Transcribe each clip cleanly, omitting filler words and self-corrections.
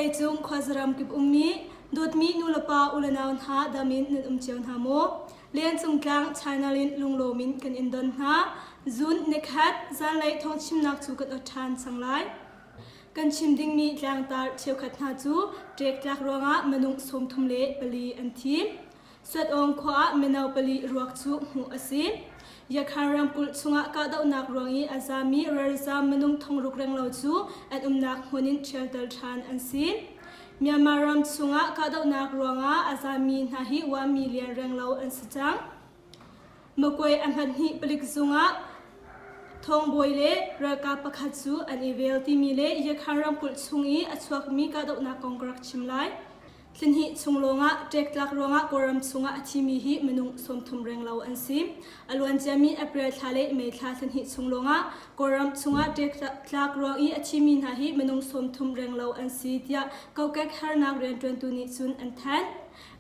Vawleicung khuazaram kip ummi dawtmi nulepa ulenau hna dam in nan um cio hna maw? Liancung tlang China in lunglawm in kan in don hna. Zun nikhat zanlei thawngchimnak cu kan ot ṭhan cang lai. Kan chim dingmi tlangtar cheukhat hna cu ṭektlak ruangah minung 34 an thi. Suat-awng khua ah mino pali ruak cu hmuh a si. Yakhan ramkulh chungah kahdohnak ruang i a zami ralzaam minung thongruk renglo cu an umnak hmun in ṭhialter ṭhan an si. Myanmar ram chungah kahdohnak ruangah a zami hna hi 1 million renglo an si cang. Makwe a hmathnih palik zungah thawngbawi le ralkap pakhat cu an i vel timi le Yakhan ramkulh chung i a chuakmi kahdohnak kong ka rak chim lai. Thlahnih chung lawngah ṭektlak ruangah Kawlram chungah a thimi hi minung 30 renglo an si. A luanciami April thla le May thla thlahnih chung lawngah Kawlram chungah ṭektlak ruang i a thimi hna hi minung 30 renglo an si tiah kokek harnak rianṭuantu nih cun an thanh.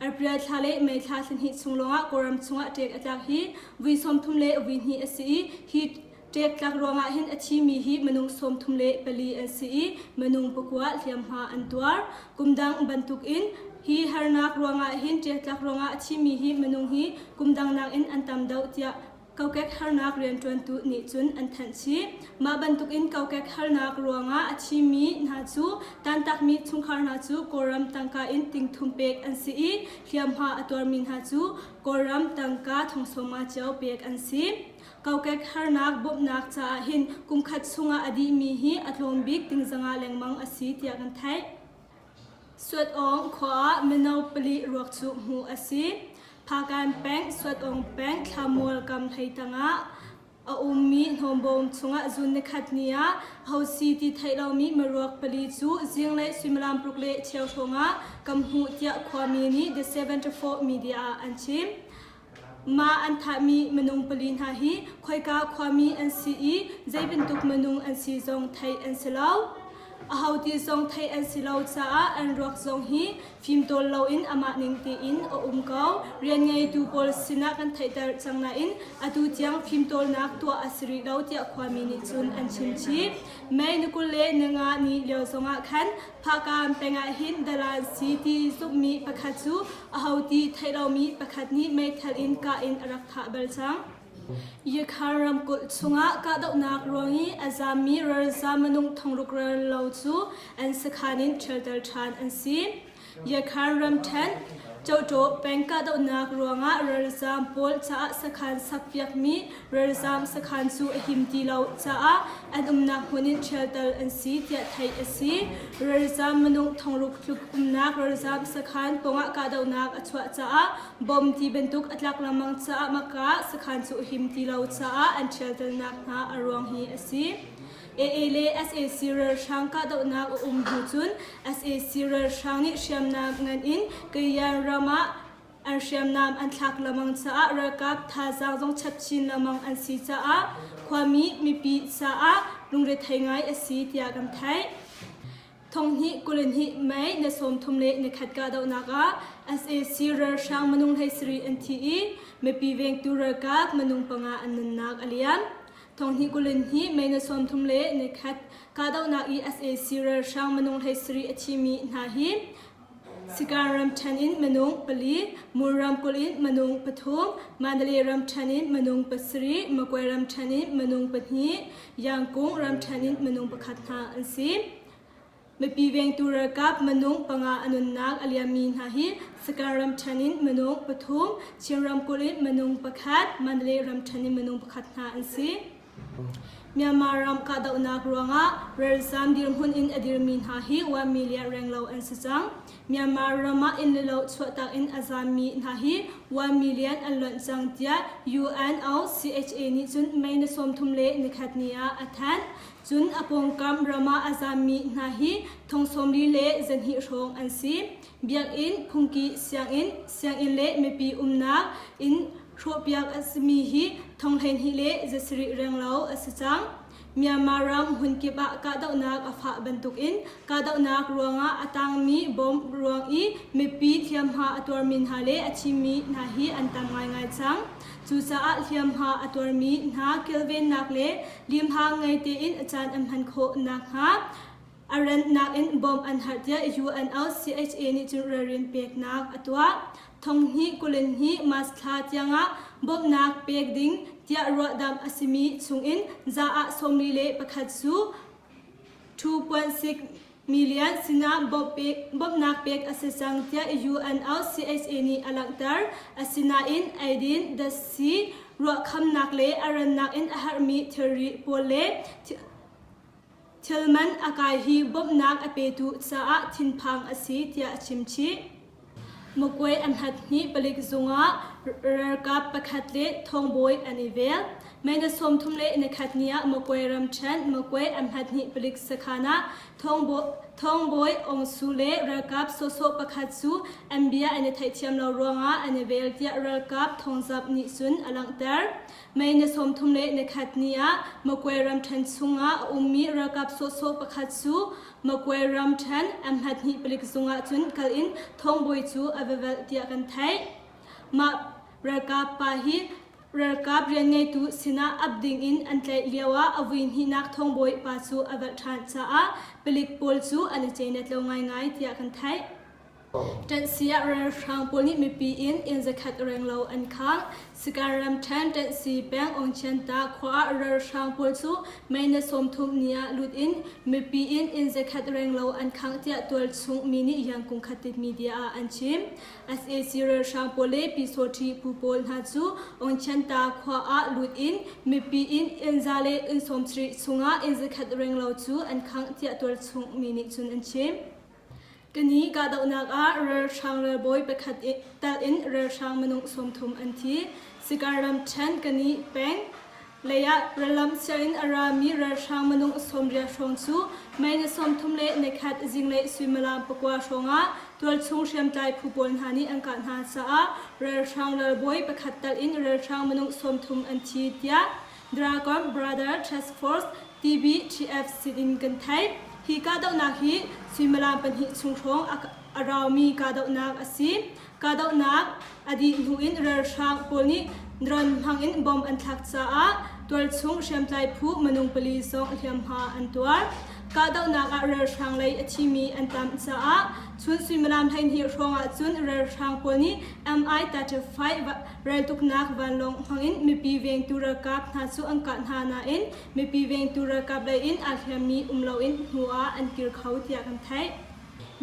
April thla le May thla thlahnih chung lawngah Kawlram chungah ṭek a tlak hi vui 30 le vui hnih a si i hi Ṭektlak ruangah hin a thimi hi minung 34 an si i minung pakua hliamhma an tuar. Kum dang bantukin hi harnak ruangah hin ṭektlak ruangah a thimi hi minung hi kum dang nakin an tam deuh tiah kokek harnak rianṭuantu nih cun an thanh chih. Mah bantukin kokek harnak ruangah a thimi hna cu tantakmi chungkhar hna cu Kawlram tangka in tingthum pek an si i hliamhma a tuarmi hna cu Kawlram tangka thongsawma cio pek an si. Kokek harnak bawmhnak caah hin kumkhat chungah a dihmi hi a tlawm bik tingzanga lengmang a si tiah kan theih. Suat-awng khua ah mino pali ruak cu hmuh a si. Phakan peng, Suat-awng peng, Thlamual kam hlei tangah a ummi hnawmbawm chungah zun nikhat ni ah hosi ti theih lomi miruak pali cu zinglei suimilam paruk le cheu hrawngah kam hmuh tiah khuami nih The 74 Media ah an chim. Mah an thahmi minung pali hna hi khoika khuami an si i zei bantuk minung an si zong theih an si lo. Aho ti zong theih an si lo caah an ruak zong hi fimtawl loin amah ning tein a um ko. Rian ngeitu pawl sinah kan theihter cang nain atu tiang fimtawlnak tuah a si rih lo tiah khuami nih cun an chim chih. May ni 25 ni lio zongah khan Phakam peng ah hin dalan si ti zumhmi pakhat cu aho ti theih lomi pakhat nih meithal in kah in a rak thah bal cang. Yakhar ramkulh chungah kahdohnak ruang i a zaammi ralzaam minung thongruk rel lo cu an sakhan in ṭhialter ṭhan an si. Yakhar ramṭhen Coṭaw peng kahdohnak ruangah ralzaam pawl caah sakhan sakpiakmi ralzaam sakhan cu a him ti lo caah an umnak hmun in ṭhialter an si tiah theih a si. Ralzaam minung thongruk tluk umnak ralzaam sakhan pawngah kahdohnak a chuah caah bom ti bantuk a tlak lengmang caah maka sakhan cu a him ti lo caah an ṭhialternak hna a ruang hi a si. AA le sac ralhrang kahdohnak a um hnu cun sac ralhrang nih hriamnam ngan in Kayan ram ah an hriamnam an thlak lengmang caah ralkap thazaang zong chap chin lengmang an si caah khuami mipi caah lungrethei ngai a si tiah kan theih. Thonghnih 22 May ni 31 kahdohnak ah sac ralhrang minung 17 an thi i mipi vengtu ralkap minung panga an nunnak a liam. Thonghnih 22 May ni 31 kahdohnak i sac ralhrang minung 17 a thimi hna hi Sikan ramṭhen in minung pali, Mur ramkulh in minung pathum, Mandalay ramṭhen in minung pasarih, Magway ramṭhen in minung pahnih, Yangkung ramṭhen in minung pakhat hna an si. Mipi vengtu ralkap minung panga a nunnak a liammi hna hi Sikan ramṭhen in minung pathum, Chin ramkulh in minung pakhat, Mandalay ramṭhen in minung pakhat hna an si. Myanmar ram kahdohnak ruangah ralzaam dirhmun in a dirmi hna hi 1 million renglo an si cang. Myanmar ram ah inn le lo chuahtak in a zaammi hna hi 1 million an lonh cang tiah UNOCHA nih cun May ni 31 ni ah a thanh. Cun a pawngkam ram ah a zaammi hna hi thong 42 hrawng an si. Biakinn, phungki sianginn, sianginn le mipi umnak inn hrawhpiak a simi hi thong 12 le zasarih renglo a si cang. Myanmar ram hmunkip ah kahdohnak a fah bantukin kahdohnak ruangah a tangmi bomb ruang i mipi hliamhma a tuarmi hna le a thimi hna hi an tam ngaingai cang. Cucaah hliamhma a tuarmi hna kilvennak le limhang ngei tein a caan an hman khawh nakhnga. A rannak in bawmh an harh tiah UNOCHA nih cun ralrin peknak a tuah. Thonghnih 22 March thla tiangah bawmhnak pek ding tiah ruahdamh a simi chungin za ah 41 cu 2.6 million sinah bawmhnak pek a si cang tiah UNOCHA nih a langhter. Asinain eidin, datsi, ruahkhamnak le a rannak in a herhmi thilri pawl le Thil man a kai hi bawmhnak a petu caah thinphang a si tiah a chim chih. Magway a hmat hnih palik zung ah ralkap pakhat le thawngbawi an i vel. May ni 31 ni ah Magway ramṭhen Magway a hmat hnih palik sakhan ah thawngbawi Aung Su le ralkap sawhsawh pakhat cu an bia an i theihthiam lo ruangah an i vel tiah ralkap thawngzamh nih cun a langhter. May ni 31 ni ah Magway ramṭhen chungah a ummi ralkap sawhsawh pakhat cu Magway ramṭhen M-hnih palik zung ah cun kal in thawngbawi cu a va velh tiah kan theih. Mah ralkap pa hi ralkap rianngeitu sinah ap ding in an tlaih lioah a vui hnihnak thawngbawi pa cu a velh ṭhan caah palik pawl cu an i ceinet lo ngaingai tiah kan theih. Ṭanhsi ah ralhrang pawl nih mipi inn inn zakhat renglo an khangh. Sagaing ramṭhen Ṭanhsi peng Ongchianta khua ah ralhrang pawl cu May ni 30 ni ah lut in mipi inn inn zakhat renglo an khangh tiah tualchung mi nih Yangkung Khatit media ah an chim. Sac ralhrang pawl le Pyisawṭhi phu pawl hna cu Ongchianta khua ah lut in mipi inn inn za le inn 70 chungah inn zakhat renglo cu an khangh tiah tualchung mi nih cun an chim. Kani kahdohnak ah ralhrang ralbawi pakhat tal in ralhrang minung 30 an thi. Sagaing ramṭhen Kani peng lei ah rallam siar in a rami ralhrang minung 80 hrawng cu May ni 31 zinglei suimilam pakua hrawng ah tualchung hriamtlai phu pawl hna nih an kah hna caah ralhrang ralbawi pakhat tal in ralhrang minung 30 an thi tiah Dragon Brother Task Force TBTF sinin kan theih. Hi kahdohnak hi suimilam pahnih chung hrawng a raumi kahdohnak a si. Kahdohnak a dih hnu in ralhrang pawl nih drone hmang in bomb an thlak caah tualchung hriamtlai phu minung pali zong hliamhma an tuar. Kahdohnak ah ralhrang lei a thimi an tam caah chun suimilam 12 hrawng ah cun ralhrang pawl nih Mi-35 Raltuknak vanlawng hmangin mipi vengtu ralkap hna cu an kah hna nain mipi vengtu ralkap lei in aa hliammi um loin hnu ah an kir kho tiah kan theih.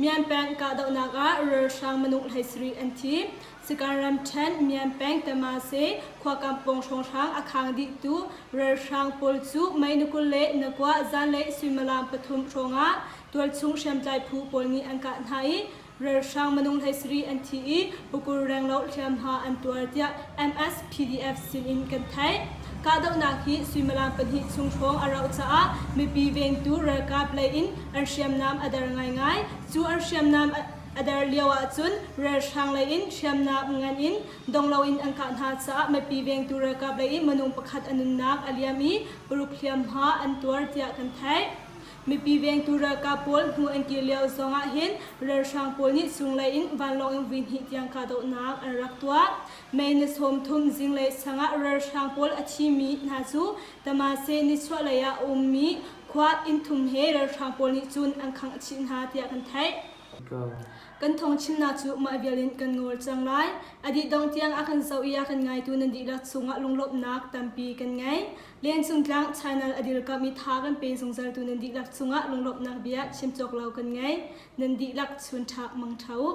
Myan peng kahdohnak ah ralhrang minung 17 an thi. Sagaing ramṭhen Myan peng Tamase khua kampong hrawnghrang a khang dihtu ralhrang pawl cu May ni 29 zanlei suimilam pathum hrawngah tualchung hriamtlai phu pawl nih an kah hna i Ralhrang minung 17 an thi i pakul renglo hliamhma an tuar tiah MSPDF sinin kan theih. Kahdohnak hi suimilam pahnih chung hrawng a rauh caah mipi vengtu ralkap lei in an hriamnam a der ngaingai. Cu an hriamnam a der lio ahcun ralhrang lei in hriamnam ngan in dong loin an kah hna caah mipi vengtu ralkap lei in minung pakhat a nunnak a liam i paruk hliamhma an tuar tiah kan theih. Mipi vengtu ralkap pawl hnu an kir lio zong ah hin ralhrang pawl nih cunglei in vanlawng in vui hnih tiang kahdohnak an rak tuah. May ni 30 zinglei sang ah ralhrang pawl a thimi hna cu Tamase nichuahlei ah a ummi khua inn thum he ralhrang pawl nih cun an khangh chih hna tiah kan theih. Kan thawngchimnak cu mah vial in kan ngawl cang lai. A dih dong tiang a kan zoh i a kan ngaitu nan dihlak chungah lunglawmhnak tampi kan ngei. Lencung tlang channel a dirkamh i tha kan pe zungzaltu nan dihlak cungah lunglawmhnak bia chim cawk lo kan ngei. Nan dihlak chun ṭha mang ṭha u.